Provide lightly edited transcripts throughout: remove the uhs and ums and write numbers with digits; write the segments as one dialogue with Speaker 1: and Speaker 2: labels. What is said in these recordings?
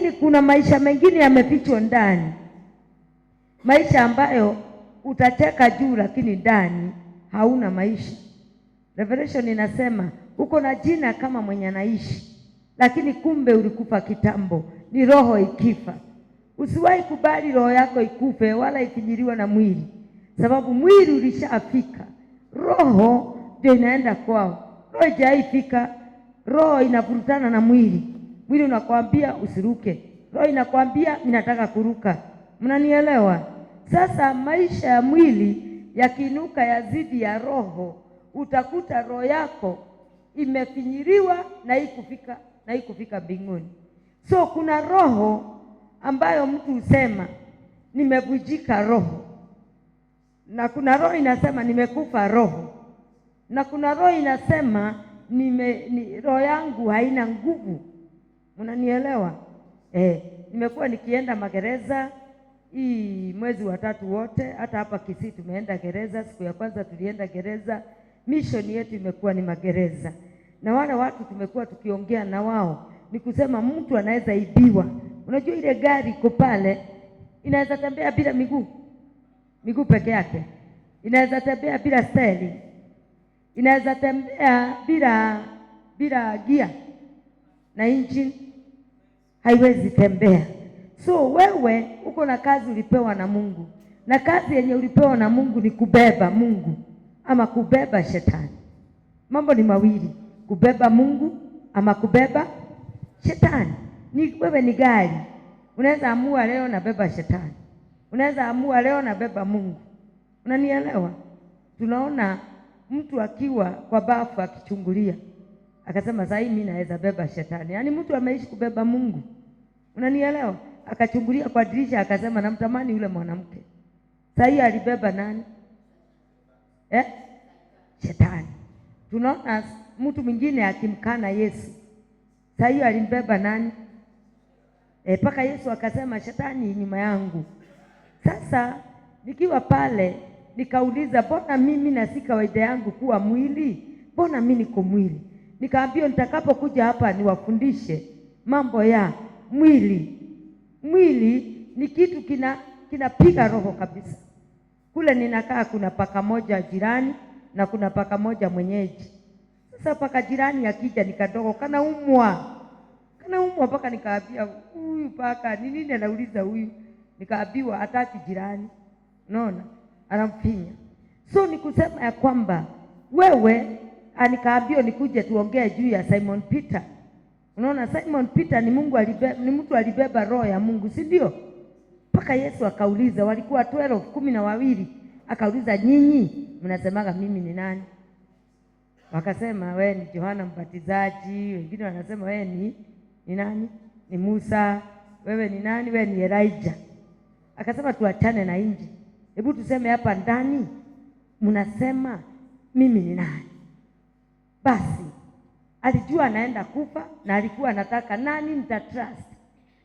Speaker 1: Lakini kuna maisha mengine yamefichwa ndani, maisha ambayo utacheka juu, lakini ndani hauna maisha. Revelation inasema uko na jina kama mwenye anaishi, lakini kumbe ulikufa kitambo. Ni roho ikifa. Usiwahi kubali roho yako ikufe wala ikinyiliwa na mwili, sababu mwili ulishafika, roho ndio inaenda kwao. Roho haijaifika, roho inavurutana na mwili. Mwili unakwambia usiruke, roho inakwambia ninataka kuruka. Mnanielewa? Sasa maisha ya mwili yakiinuka yazidi ya roho, utakuta roho yako imefinyiriwa na ikufika mbinguni. So kuna roho ambayo mtu husema nimevujika roho, na kuna roho inasema nimekufa roho, na kuna roho inasema roho yangu haina nguvu. Mnanielewa? Nimekuwa nikienda magereza hii mwezi wa tatu wote, hata hapa Kisii tumeenda gereza. Siku ya kwanza tulienda gereza. Mission yetu imekuwa ni magereza, na wale watu tumekuwa tukiongea na wao ni kusema mtu anaweza ibiwa. Unajua ile gari iko pale inaweza tembea bila miguu, miguu peke yake, inaweza tembea bila steering, inaweza tembea bila gia na engine, haiwezi tembea. So wewe uko na kazi ulipewa na Mungu, na kazi yenye ulipewa na Mungu ni kubeba Mungu ama kubeba shetani. Mambo ni mawili, kubeba Mungu ama kubeba shetani. Ni wewe ni gari, unaweza amua leo nabeba shetani, unaweza amua leo nabeba Mungu. Unanielewa? Tunaona mtu akiwa kwa bafu akichungulia, akasema sasa mimi naweza beba shetani. Yaani mtu ameishi kubeba Mungu. Unanielewa? Akachungulia kwa dirisha akasema namtamani yule mwanamke. Sasa hii alibeba nani? Shetani. Tunaona mtu mwingine akimkana Yesu. Sasa hiyo alimbeba nani? Paka Yesu akasema shetani nyuma yangu. Sasa nikiwa pale nikauliza, mbona mimi na si kawaida yangu kuwa mwili? Mbona mimi niko mwili? Nikaambiwa nitakapokuja hapa niwafundishe mambo ya mwili. Mwili ni kitu kinapiga roho kabisa. Kule ninakaa kuna paka moja jirani na kuna paka moja mwenyeji. Sasa paka jirani akija ni kadogo, kanaumwa. Kanaumwa paka nikaambia huyu paka ni nini anauliza huyu? Nikaambiwa hataki jirani. Unaona? Anamfinya. So ni kusema ya kwamba wewe, nikaambiwa nikuje tuongee juu ya Simon Peter. Unaona, Simon Peter ni Mungu ni mtu alibeba roho ya Mungu, si ndio? Paka Yesu akauliza, walikuwa 12, 12, akauliza nyinyi mnasemaga mimi ni nani? Wakasema wewe ni Yohana Mbatizaji, wengine wanasema wewe ni nani? Ni Musa, wewe ni nani? Wewe ni Elijah. Akasema tuachane na nje, hebu tuseme hapa ndani mnasema mimi ni nani? Basi alijua anaenda kufa na alikuwa anataka nani nitatrust.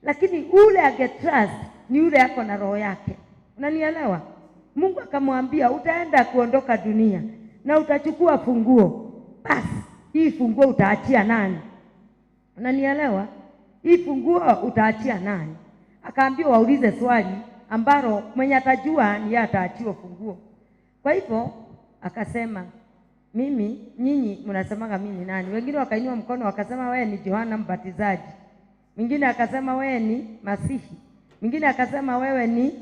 Speaker 1: Lakini ule angetrust ni yule ako na roho yake. Unanielewa? Mungu akamwambia utaenda kuondoka dunia na utachukua funguo. Basi hii funguo utaachia nani? Unanielewa? Hii funguo utaachia nani? Akaambiwa waulize swali ambalo mwenye atajua ni yeye ataachiwa funguo. Kwa hivyo akasema mimi, nyinyi mnasemaga mimi ni nani? Wengine wakainua mkono wakasema wewe ni Yohana Mbatizaji. Mwingine akasema wewe ni Masihi. Mwingine akasema wewe ni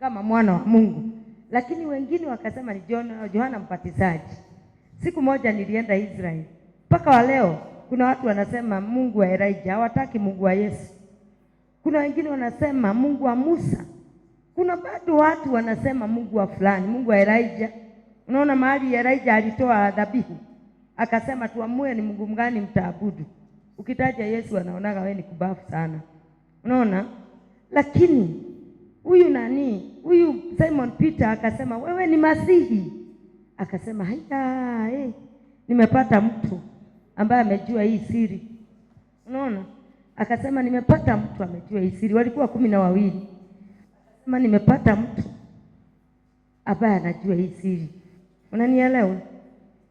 Speaker 1: kama mwana wa Mungu. Lakini wengine wakasema ni Yohana Mbatizaji. Siku moja nilienda Israel. Mpaka wa leo kuna watu wanasema Mungu wa Elijah, hawataki Mungu wa Yesu. Kuna wengine wanasema Mungu wa Musa. Kuna bado watu wanasema Mungu wa fulani, Mungu wa Elijah. Unaona mahali Elijah alitoa dhabihu, akasema tuamue ni Mungu mgani mtaabudu. Ukitaja Yesu anaonaga wewe ni kubafu sana. Unaona? Lakini huyu nani? Huyu Simon Peter akasema wewe ni Masihi. Akasema haya, nimepata mtu ambaye amejua hii siri. Unaona? Akasema nimepata mtu amejua hii siri. Walikuwa 12. Akasema nimepata mtu ambaye anajua hii siri. Unanielewa?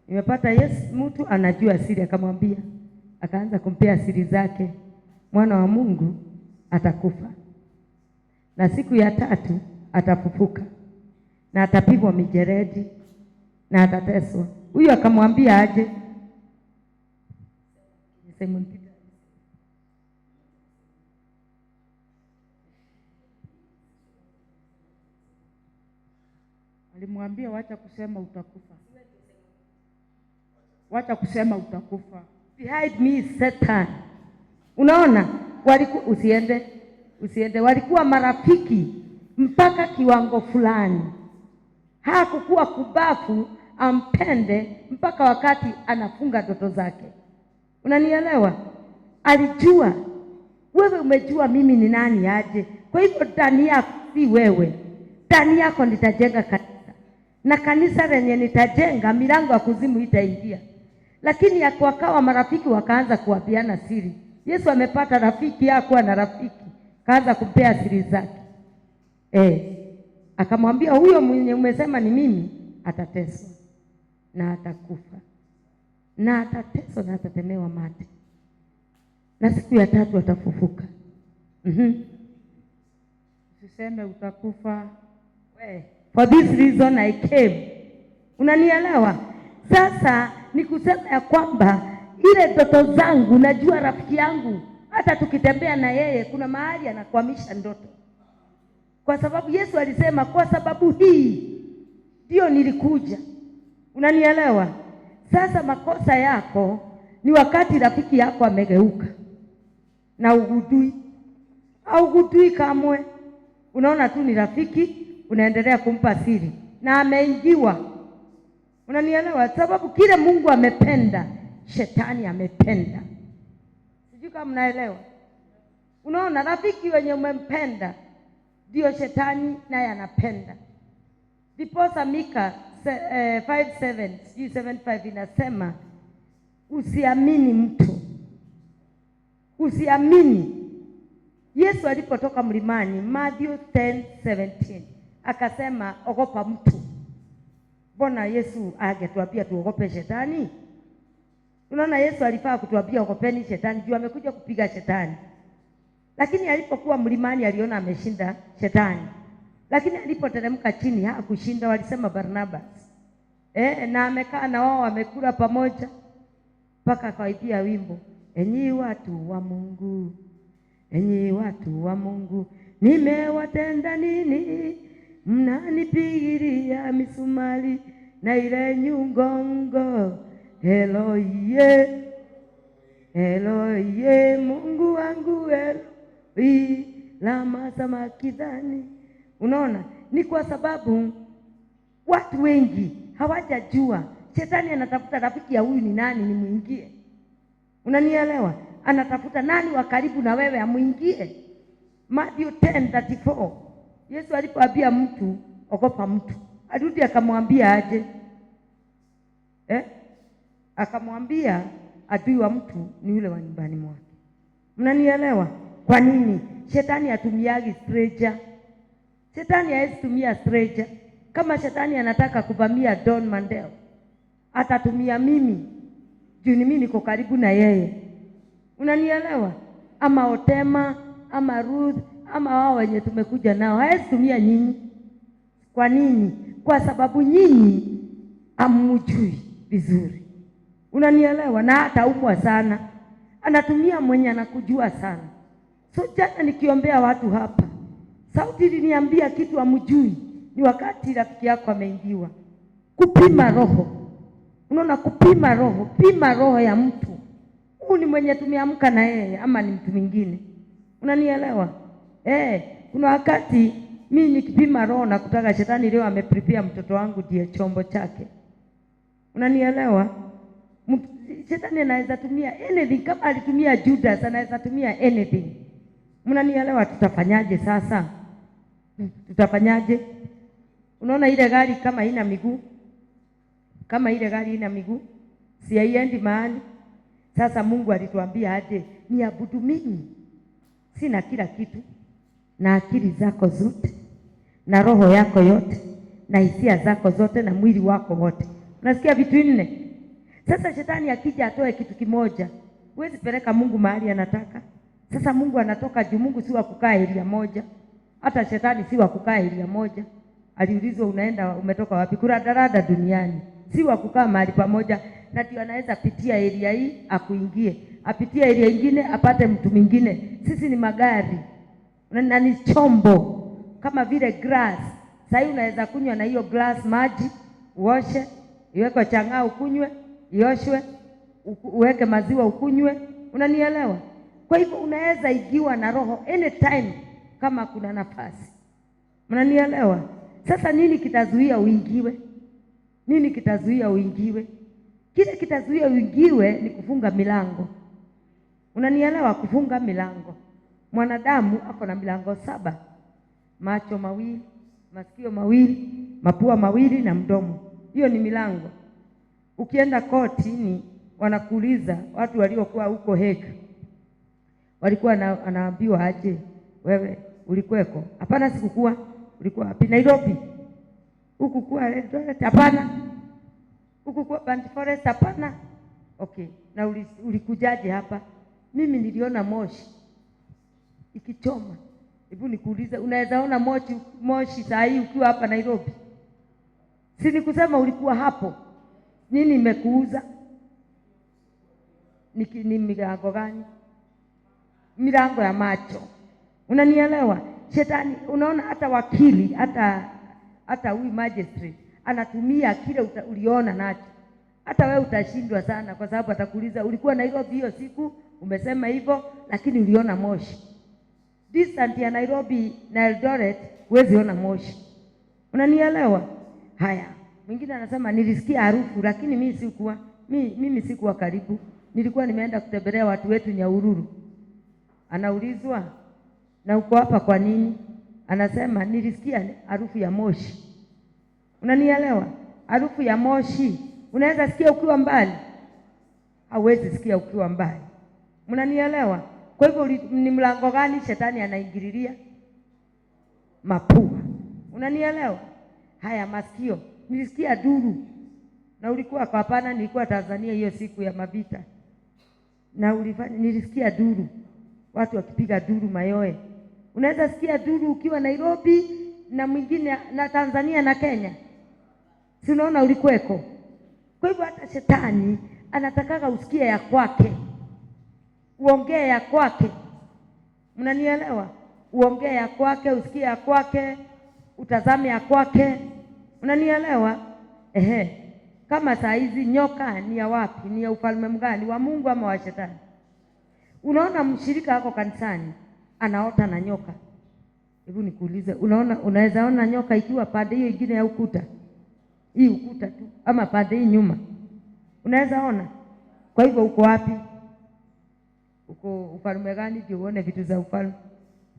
Speaker 1: Nimepata Yesu, mtu anajua siri. Akamwambia Akaanza kumpea siri zake. Mwana wa Mungu atakufa na siku ya tatu atafufuka na atapigwa mijeredi na atateswa. Huyu akamwambia aje? Simon Peter.
Speaker 2: Alimwambia wacha kusema utakufa, wacha kusema utakufa.
Speaker 1: Behind me is Satan. Unaona, walikuwa usiende, usiende, walikuwa marafiki mpaka kiwango fulani. Hakukuwa kubafu ampende mpaka wakati anafunga ndoto zake. Unanielewa? Alijua wewe umejua mimi ni nani aje. Kwa hivyo ndani yako si wewe, ndani yako nitajenga kanisa, na kanisa lenye nitajenga milango ya kuzimu itaingia. Lakini wakawa marafiki, wakaanza kuambiana siri. Yesu amepata rafiki, hakuwa na rafiki, kaanza kumpea siri zake. Akamwambia huyo mwenye umesema ni mimi atateswa na atakufa na atateswa na atatemewa mate na siku ya tatu atafufuka.
Speaker 2: Usiseme utakufa.
Speaker 1: For this reason I came. Unanielewa? Sasa ni kusema ya kwamba ile ndoto zangu, najua rafiki yangu hata tukitembea na yeye kuna mahali anakwamisha ndoto. Kwa sababu Yesu alisema kwa sababu hii ndio nilikuja. Unanielewa? Sasa makosa yako ni wakati rafiki yako amegeuka na ugudui au ugudui kamwe. Unaona tu ni rafiki, unaendelea kumpa siri na ameingiwa. Unanielewa? Sababu kile Mungu amependa, shetani amependa. Sijui kama mnaelewa. Unaona rafiki wenye umempenda ndio shetani naye anapenda. Ndiposa Mika 5:7, sijui 7:5 inasema usiamini mtu. Usiamini. Yesu alipotoka mlimani Matthew 10:17 akasema ogopa mtu. Mbona Yesu angetuambia tuogope shetani? Unaona Yesu alifaa kutuambia ogopeni shetani juu amekuja kupiga shetani. Lakini alipokuwa mlimani aliona ameshinda shetani. Lakini alipoteremka chini hakushinda, walisema Barnabas. Na amekaa na wao wamekula pamoja mpaka akawaimbia wimbo, enyi watu wa Mungu, enyi watu wa Mungu, nimewatenda nini? Mnanipigilia misumari na ile nyungongo. Eloye, Eloye, Mungu wangu Eloi, lama samakidhani. Unaona, ni kwa sababu watu wengi hawajajua shetani anatafuta rafiki ya huyu ni nani nimuingie. Unanielewa? Anatafuta nani wa karibu na wewe amuingie. Matthew 10:34. Yesu alipoambia mtu ogopa mtu, arudi akamwambia aje? Akamwambia adui wa mtu ni yule wa nyumbani mwake. Mnanielewa? Kwa nini shetani hatumiagi stranger? Shetani hawezi tumia stranger. Kama shetani anataka kuvamia Don Mandel, atatumia mimi juu ni mimi niko karibu na yeye. Unanielewa? Ama Otema, ama Ruth, ama wao wenye tumekuja nao, hawezi tumia nyinyi. Kwa nini? Kwa sababu nyinyi hamjui vizuri. Unanielewa? Na hata umwa sana, anatumia mwenye anakujua sana. So jana nikiombea watu hapa, sauti iliniambia kitu hamjui. Ni wakati rafiki yako ameingiwa. Kupima roho. Unaona, kupima roho, pima roho ya mtu. Huyu ni mwenye tumeamka na yeye ama ni mtu mwingine? Unanielewa? Kuna wakati mimi nikipima roho na kutaka shetani leo ameprepare mtoto wangu ndiye chombo chake. Unanielewa? Shetani anaweza tumia anything. Kama alitumia Judas, anaweza tumia anything. Mnanielewa? Tutafanyaje sasa? Tutafanyaje? Unaona ile gari kama haina miguu? Kama ile gari haina miguu, si haiendi mahali. Sasa Mungu alituambia aje? Niabudu mimi. Sina kila kitu, na akili zako zote, na roho yako yote, na hisia zako zote, na mwili wako wote. Unasikia vitu nne? Sasa shetani akija atoe kitu kimoja, Huwezi peleka Mungu mahali anataka. Sasa Mungu anatoka juu. Mungu si wa kukaa area moja, hata shetani si wa kukaa area moja. Aliulizwa, unaenda umetoka wapi? Kuradarada duniani, si wa kukaa mahali pamoja, na ndio anaweza pitia area hii akuingie, apitie area ingine apate mtu mwingine. Sisi ni magari na ni chombo kama vile glass. Sasa unaweza kunywa na hiyo glass maji, uoshe, iwekwe chang'aa ukunywe, ioshwe, uweke maziwa ukunywe, unanielewa? Kwa hivyo unaweza ingiwa na roho anytime kama kuna nafasi, mnanielewa? Sasa nini kitazuia uingiwe? Nini kitazuia uingiwe? Kile kitazuia uingiwe ni kufunga milango, unanielewa? Kufunga milango. Mwanadamu ako na milango 7: macho 2, masikio 2, mapua 2 na mdomo. Hiyo ni milango. Ukienda kotini wanakuuliza, watu waliokuwa huko Hague walikuwa anaambiwa aje, wewe ulikuweko? Hapana, sikukuwa. Ulikuwa wapi? Nairobi. Huku kuwa Eldoret? Hapana. Huku kuwa Burnt Forest? Hapana. Okay, na ulikujaje hapa? Mimi niliona moshi ikichoma. Hebu nikuulize, unaweza ona moshi saa hii ukiwa hapa Nairobi? Si ni kusema ulikuwa hapo. Nini imekuuza? Ni milango gani? Milango ya macho. Unanielewa? Shetani, unaona hata wakili, hata huyu magistrate anatumia kile uliona nacho. Hata wewe utashindwa sana, kwa sababu atakuuliza ulikuwa Nairobi hiyo siku, umesema hivyo, lakini uliona moshi. Distance ya Nairobi na Eldoret huwezi ona moshi. Unanielewa? Haya, mwingine anasema nilisikia harufu lakini mimi sikuwa karibu. Nilikuwa nimeenda kutembelea watu wetu Nyahururu. Anaulizwa, na uko hapa kwa nini? Anasema nilisikia harufu ya moshi. Unanielewa? Harufu ya moshi unaweza sikia ukiwa mbali? Hauwezi sikia ukiwa mbali. Mnanielewa? Kwa hivyo ni mlango gani shetani anaingililia? Mapua. Unanielewa? Haya, masikio. Nilisikia duru. Na ulikuwa kwa? Hapana, nilikuwa Tanzania hiyo siku ya mavita. Na nilisikia duru. Watu wakipiga duru mayoe. Unaweza sikia duru ukiwa Nairobi na mwingine na Tanzania na Kenya. Si unaona ulikuweko? Kwa hivyo hata shetani anatakaga usikie ya kwake, uongee ya kwake. Mnanielewa? Uongee ya kwake, usikie ya kwake, utazame ya kwake. Unanielewa? Ehe. Kama saa hizi nyoka ni ya wapi? Ni ya ufalme mgani? Wa Mungu ama wa shetani? Unaona mshirika wako kanisani anaota na nyoka. Hebu nikuulize, unaweza ona nyoka ikiwa pande hiyo ingine ya ukuta? Hii ukuta tu ama pande hii nyuma? Unaweza ona? Kwa hivyo uko wapi? Uko ufalme gani ndio uone vitu za ufalme?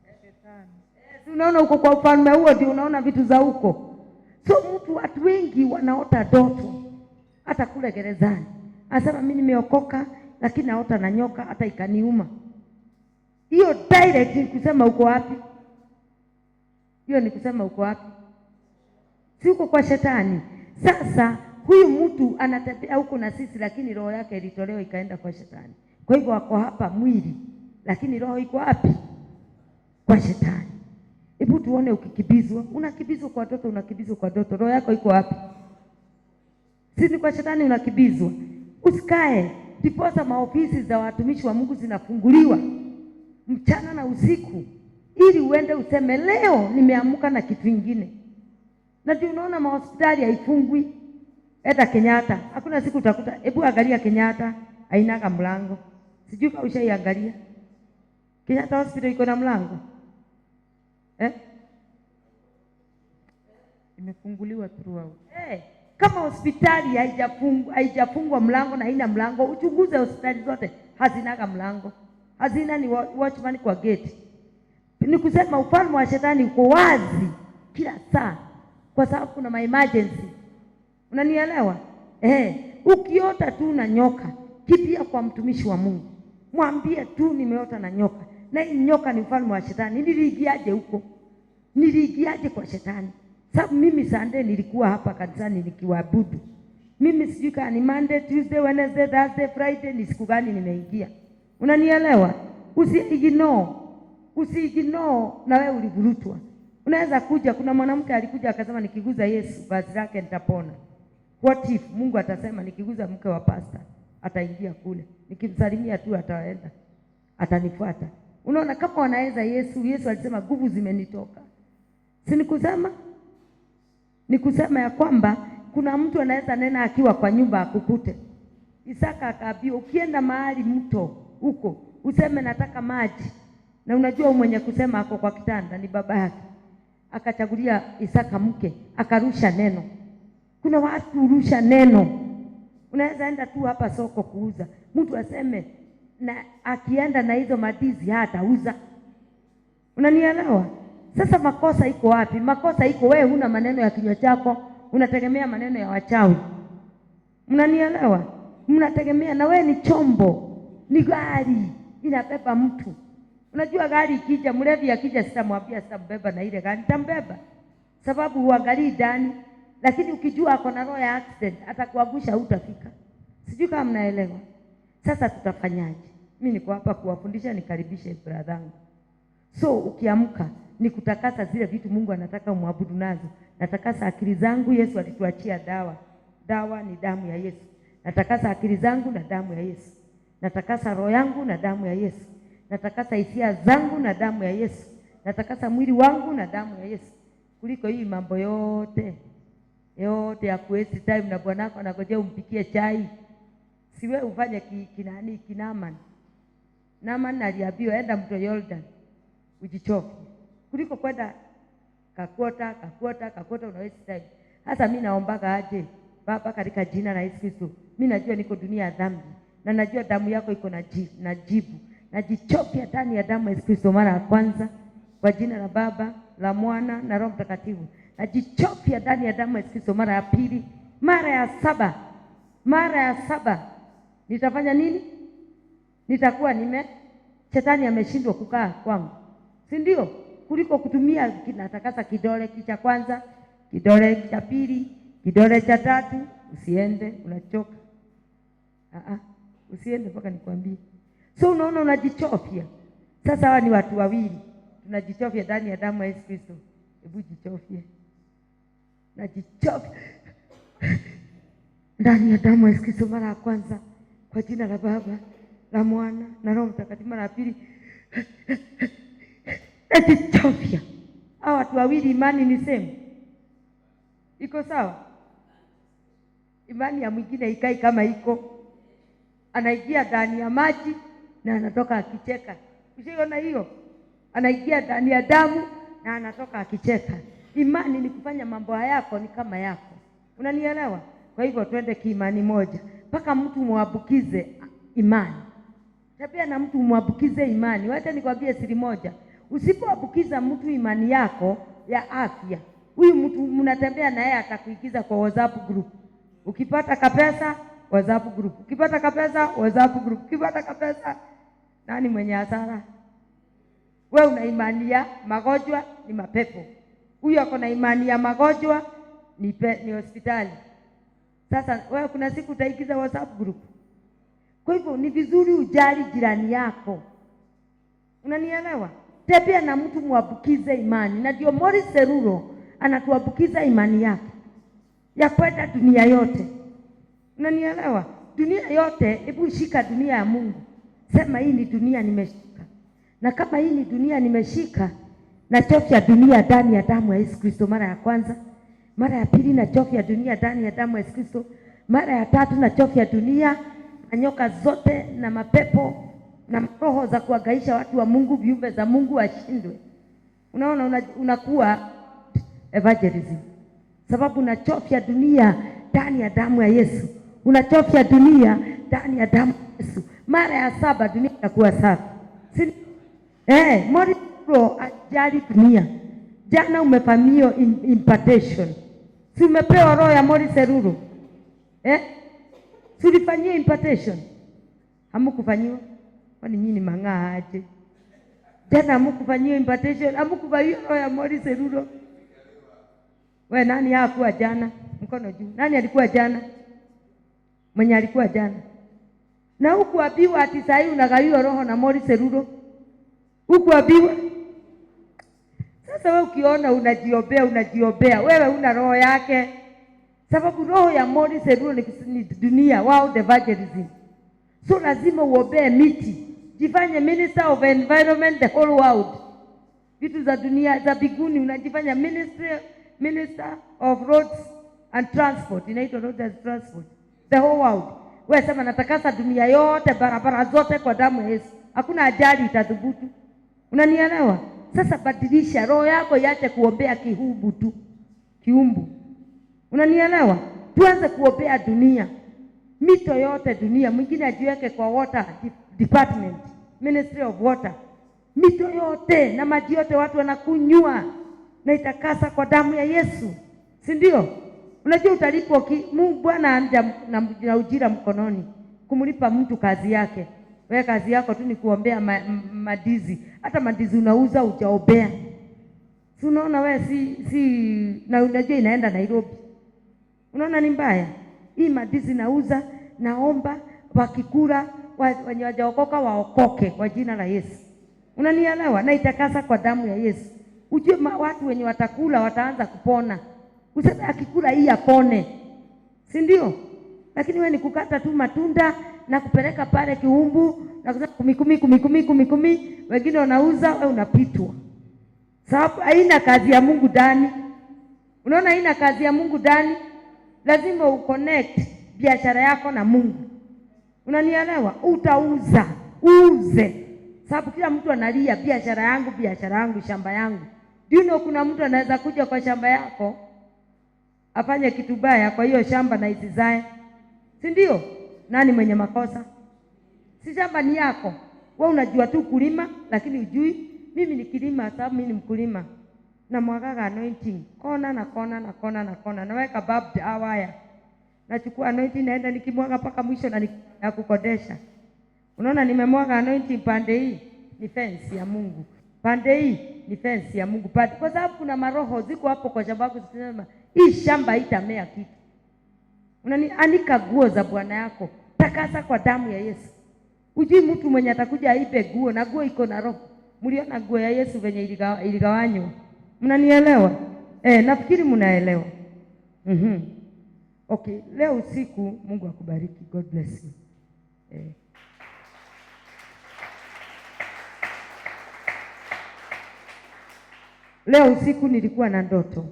Speaker 2: Shetani.
Speaker 1: Si unaona uko kwa ufalme huo ndio unaona vitu za huko. So watu wengi wanaota ndoto hata kule gerezani. Anasema mimi nimeokoka lakini naota na nyoka hata ikaniuma. Hiyo direct ni kusema uko wapi? Hiyo ni kusema uko wapi? Si uko kwa shetani. Sasa huyu mtu anatembea huko na sisi lakini roho yake ilitolewa ikaenda kwa shetani. Kwa hivyo wako hapa mwili lakini roho iko wapi? Kwa shetani. Hebu tuone ukikibizwa, unakibizwa kwa ndoto, unakibizwa kwa ndoto, roho yako iko wapi? Si ni kwa shetani unakibizwa. Usikae. Ndiposa maofisi za watumishi wa Mungu zinafunguliwa mchana na usiku ili uende useme leo nimeamka na kitu kingine. Na ndio unaona mahospitali haifungwi. Eta Kenyatta, hakuna siku utakuta. Hebu angalia Kenyatta, hainaga mlango. Sijui kama ushaiangalia. Kenyatta Hospital iko na mlango?
Speaker 2: Imefunguliwa throughout.
Speaker 1: Kama hospitali haijafungwa mlango na haina mlango, uchunguze hospitali zote hazinaga mlango. Hazina ni watchman kwa gate. Ni kusema ufalme wa shetani uko wazi kila saa kwa sababu kuna ma emergency. Unanielewa? Ukiota tu na nyoka, kimbia kwa mtumishi wa Mungu. Mwambie tu nimeota na nyoka. Na hii nyoka ni ufalme wa shetani. Niliingiaje huko? Niliingiaje kwa shetani? Sababu mimi Sunday nilikuwa hapa kanisani nikiwaabudu. Mimi sijui kama ni Monday, Tuesday, Wednesday, Thursday, Friday ni siku gani nimeingia. Unanielewa? Usiignore. Usiignore na wewe ulivurutwa. Unaweza kuja, kuna mwanamke alikuja akasema nikiguza Yesu vazi lake nitapona. What if Mungu atasema nikiguza mke wa pasta ataingia kule, nikimsalimia tu ataenda, atanifuata. Unaona kama wanaweza Yesu, Yesu alisema nguvu zimenitoka. Si nikusema? Ni kusema ya kwamba kuna mtu anaweza nena akiwa kwa nyumba akukute. Isaka akaambiwa ukienda mahali mto huko useme nataka maji, na unajua mwenye kusema ako kwa kitanda ni baba yake. Akachagulia Isaka mke, akarusha neno. Kuna watu hurusha neno. Unaweza enda tu hapa soko kuuza, mtu aseme na akienda na hizo madizi hatauza. Unanielewa? Sasa makosa iko wapi? Makosa iko wewe, huna maneno ya kinywa chako, unategemea maneno ya wachawi. Mnanielewa? Mnategemea, na wewe ni chombo, ni gari inabeba mtu. Unajua gari ikija, mlevi akija, sitamwambia sitambeba na ile gari, nitambeba sababu huangalii ndani. Lakini ukijua ako na roho ya accident, atakuangusha, hutafika. Sijui kama mnaelewa. Sasa tutafanyaje? Mimi niko hapa kuwafundisha, nikaribishe brother yangu. So ukiamka ni kutakasa zile vitu Mungu anataka umwabudu nazo. Natakasa akili zangu, Yesu alituachia dawa. Dawa ni damu ya Yesu. Natakasa akili zangu na damu ya Yesu. Natakasa roho yangu na damu ya Yesu. Natakasa hisia zangu na damu ya Yesu. Natakasa mwili wangu na damu ya Yesu. Kuliko hii mambo yote yote ya kuwaste time na bwanako anangojea umpikie chai. Si wewe ufanye kinani kinaman. Naaman aliambiwa enda mto Jordan ujichoke, kuliko kwenda kakuota kakuota kakuota, una waste time. Hasa mimi naombaga aje, Baba, katika jina la Yesu Kristo, mimi najua niko dunia ya dhambi na najua damu yako iko na jibu. Najichopia ndani ya damu ya Yesu Kristo mara ya kwanza, kwa jina la Baba, la Mwana na Roho Mtakatifu. Najichopia ndani ya damu ya Yesu Kristo mara ya pili, mara ya saba, mara ya saba. Nitafanya nini? Nitakuwa nime shetani ameshindwa kukaa kwangu, si ndio? Kuliko kutumia natakasa kidole cha kwanza, kidole cha pili, kidole cha tatu. Usiende, unachoka. Usiende mpaka nikwambie. So unaona unajichofia. Sasa hawa ni watu wawili tunajichofia ndani ya damu ya Yesu Kristo. Hebu jichofie, najichofia ndani ya damu ya Yesu Kristo mara ya kwanza, kwa jina la Baba, la Mwana na Roho Mtakatifu. Mara ya pili najichofia. Hawa watu wawili imani ni same, iko sawa? Imani ya mwingine ikai kama iko, anaingia ndani ya maji na anatoka akicheka. Usiona hiyo? Anaingia ndani ya damu na anatoka akicheka. Imani ni kufanya mambo yako ni kama yako. Unanielewa? Kwa hivyo twende kiimani moja mpaka mtu muambukize imani. Tabia na mtu muambukize imani. Wacha nikwambie siri moja. Usipoambukiza mtu imani yako ya afya, huyu mtu mnatembea na yeye atakuingiza kwa WhatsApp group. Ukipata kapesa WhatsApp group, ukipata kapesa WhatsApp group, ukipata kapesa, nani mwenye hasara? We una imani ya magonjwa ni mapepo, huyu ako na imani ya magonjwa ni hospitali. Sasa wewe kuna siku utaingiza WhatsApp group. Kwa hivyo ni vizuri ujali jirani yako, unanielewa? Tembea na mtu muambukize imani, na ndio Morris Cerullo anatuambukiza imani yake ya kwenda dunia yote. Unanielewa? Dunia yote, hebu shika dunia ya Mungu. Sema hii ni dunia nimeshika. Na kama hii ni dunia nimeshika, nachofya dunia ndani ya damu ya Yesu Kristo mara ya kwanza. Mara ya pili nachofya dunia ndani ya damu ya Yesu Kristo. Mara ya tatu nachofya dunia na nyoka zote na mapepo na roho za kuhangaisha watu wa Mungu, viumbe za Mungu washindwe. Unaona, unakuwa evangelism. Sababu unachofya dunia ndani ya damu ya Yesu. Unachofya dunia ndani ya damu ya Yesu. Mara ya saba dunia itakuwa safi. Si Morris Cerullo ajali dunia. Jana umefanyia impartation. Si umepewa roho ya Morris Cerullo? Si ulifanyia impartation? Hamkufanyiwa? Kwani nyinyi mang'aa aje? Jana hamkufanyiwa impartation, hamkufanyiwa roho ya Morris Cerullo. We nani hakuwa jana? Mkono juu. Nani alikuwa jana? Mwenye alikuwa jana? Na hukuambiwa ati saa hii unagawiwa roho na Morris Cerullo. Hukuambiwa. Sasa wewe ukiona unajiombea, unajiombea, wewe una roho yake. Sababu roho ya Morris Cerullo ni dunia, world evangelism. So lazima uombee miti. Jifanye minister of environment the whole world. Vitu za dunia za biguni unajifanya minister of roads and transport. Inaitwa roads and transport. The whole world. Wewe sema natakasa dunia yote, barabara zote kwa damu ya Yesu. Hakuna ajali itathubutu. Unanielewa? Sasa badilisha roho yako, iache kuombea kihumbu tu. Kiumbu. Unanielewa? Tuanze kuombea dunia. Mito yote dunia, mwingine ajiweke kwa water department, Ministry of Water. Mito yote na maji yote watu wanakunywa na itakasa kwa damu ya Yesu. Si ndio? Unajua utalipwa Mungu Bwana anja na ujira mkononi kumlipa mtu kazi yake. Wewe kazi yako tu ni kuombea madizi. Hata madizi unauza hujaombea. Si unaona wewe si na unajua inaenda Nairobi. Unaona ni mbaya? Hii madizi nauza, naomba wakikula wenye wajaokoka waokoke kwa jina la Yesu. Unanielewa? Na itakasa kwa damu ya Yesu. Ujue watu wenye watakula wataanza kupona. Useme akikula hii apone. Si ndio? Lakini wewe ni kukata tu matunda na kupeleka pale kiumbu na kusema kumi kumi kumi kumi kumi kumi, wengine wanauza, wewe unapitwa. Sababu haina kazi ya Mungu ndani. Unaona haina kazi ya Mungu ndani? Lazima uconnect biashara yako na Mungu. Unanielewa? Utauza, uuze. Sababu kila mtu analia biashara yangu, biashara yangu, shamba yangu. Do you know kuna mtu anaweza kuja kwa shamba yako afanye kitu baya kwa hiyo shamba na isizae? Si ndio? Nani mwenye makosa? Si shamba ni yako. Wewe unajua tu kulima lakini hujui. Mimi nikilima sababu mimi ni mkulima. Na mwagaga anointing kona na kona na kona na kona. Naweka barbed wire. Nachukua anointing naenda nikimwaga mpaka mwisho na ya kukodesha. Unaona nimemwaga anointing pande hii ni fence ya Mungu. Pande hii ni fence ya Mungu. Pande, kwa sababu kuna maroho ziko hapo kwa shamba yako zinasema hii shamba haitamea kitu. Unanianika nguo za bwana yako, takasa kwa damu ya Yesu. Ujui mtu mwenye atakuja aibe nguo na nguo iko na roho. Mliona nguo ya Yesu venye iligawanywa. Mnanielewa? Nafikiri mnaelewa. Okay, leo usiku Mungu akubariki. God bless you. Leo usiku nilikuwa na ndoto.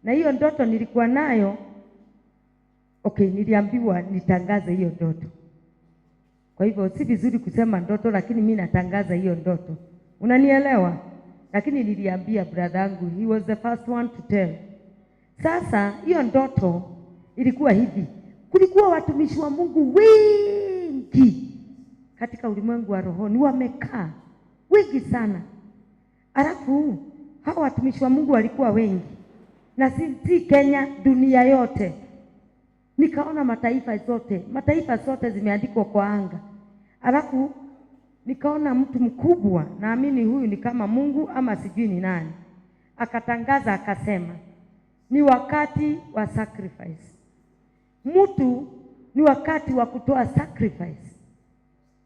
Speaker 1: Na hiyo ndoto nilikuwa nayo, okay, niliambiwa nitangaze hiyo ndoto. Kwa hivyo si vizuri kusema ndoto, lakini mimi natangaza hiyo ndoto. Unanielewa? Lakini niliambia brother yangu, he was the first one to tell. Sasa hiyo ndoto ilikuwa hivi. Kulikuwa watumishi wa Mungu wengi katika ulimwengu wa rohoni, wamekaa wengi sana. Alafu hao watumishi wa Mungu walikuwa wengi. Na si Kenya, dunia yote. Nikaona mataifa zote zimeandikwa kwa anga. Alafu nikaona mtu mkubwa, naamini huyu ni kama Mungu ama sijui ni nani. Akatangaza akasema, ni wakati wa sacrifice. Mtu ni wakati wa kutoa sacrifice.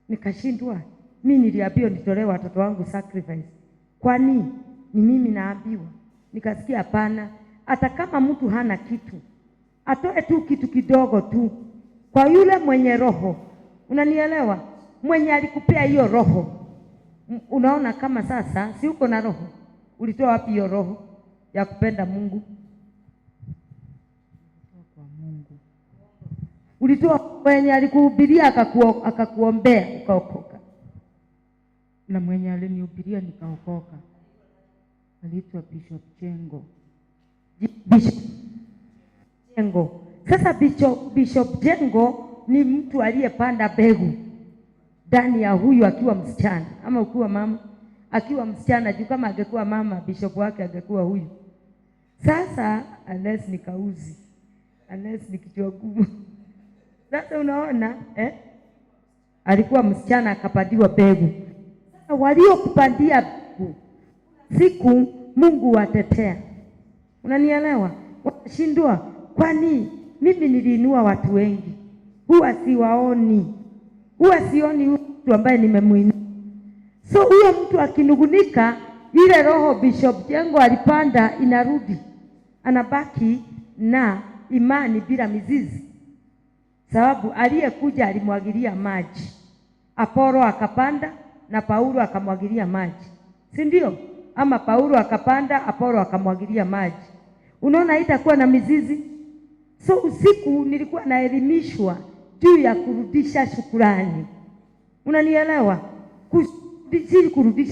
Speaker 1: Nikashindwa, mimi niliambiwa nitolee watoto wangu sacrifice. Kwani ni mimi naambiwa? Nikasikia hapana, hata kama mtu hana kitu, atoe tu kitu kidogo tu kwa yule mwenye roho. Unanielewa? Mwenye alikupea hiyo roho. Unaona kama sasa si uko na roho? Ulitoa wapi hiyo roho ya kupenda Mungu?
Speaker 2: Kwa Mungu.
Speaker 1: Ulitoa mwenye alikuhubiria akakuombea ukaokoka.
Speaker 2: Na mwenye alinihubiria nikaokoka aliitwa Bishop Jengo.
Speaker 1: Bishop Jengo. Sasa Bishop Jengo ni mtu aliyepanda mbegu ndani ya huyu akiwa msichana ama ukiwa mama, akiwa msichana juu kama angekuwa mama bishop wake angekuwa huyu. Sasa unless ni kauzi, unless ni kichwa gumu. Sasa unaona, Alikuwa msichana akapandiwa mbegu. Sasa waliokupandia mbegu siku Mungu watetea. Unanielewa? Wanashindwa, kwani mimi niliinua watu wengi. Huwa siwaoni, huwa sioni huyu mtu ambaye nimemuinua. So huyo mtu akinung'unika, ile roho Bishop Jengo alipanda inarudi, anabaki na imani bila mizizi, sababu aliyekuja alimwagilia maji. Apolo akapanda na Paulo akamwagilia maji, si ndio? Ama Paulo akapanda, Apolo akamwagilia maji. Unaona, haitakuwa na mizizi. So usiku nilikuwa naelimishwa juu ya kurudisha shukurani, unanielewa? Si kurudisha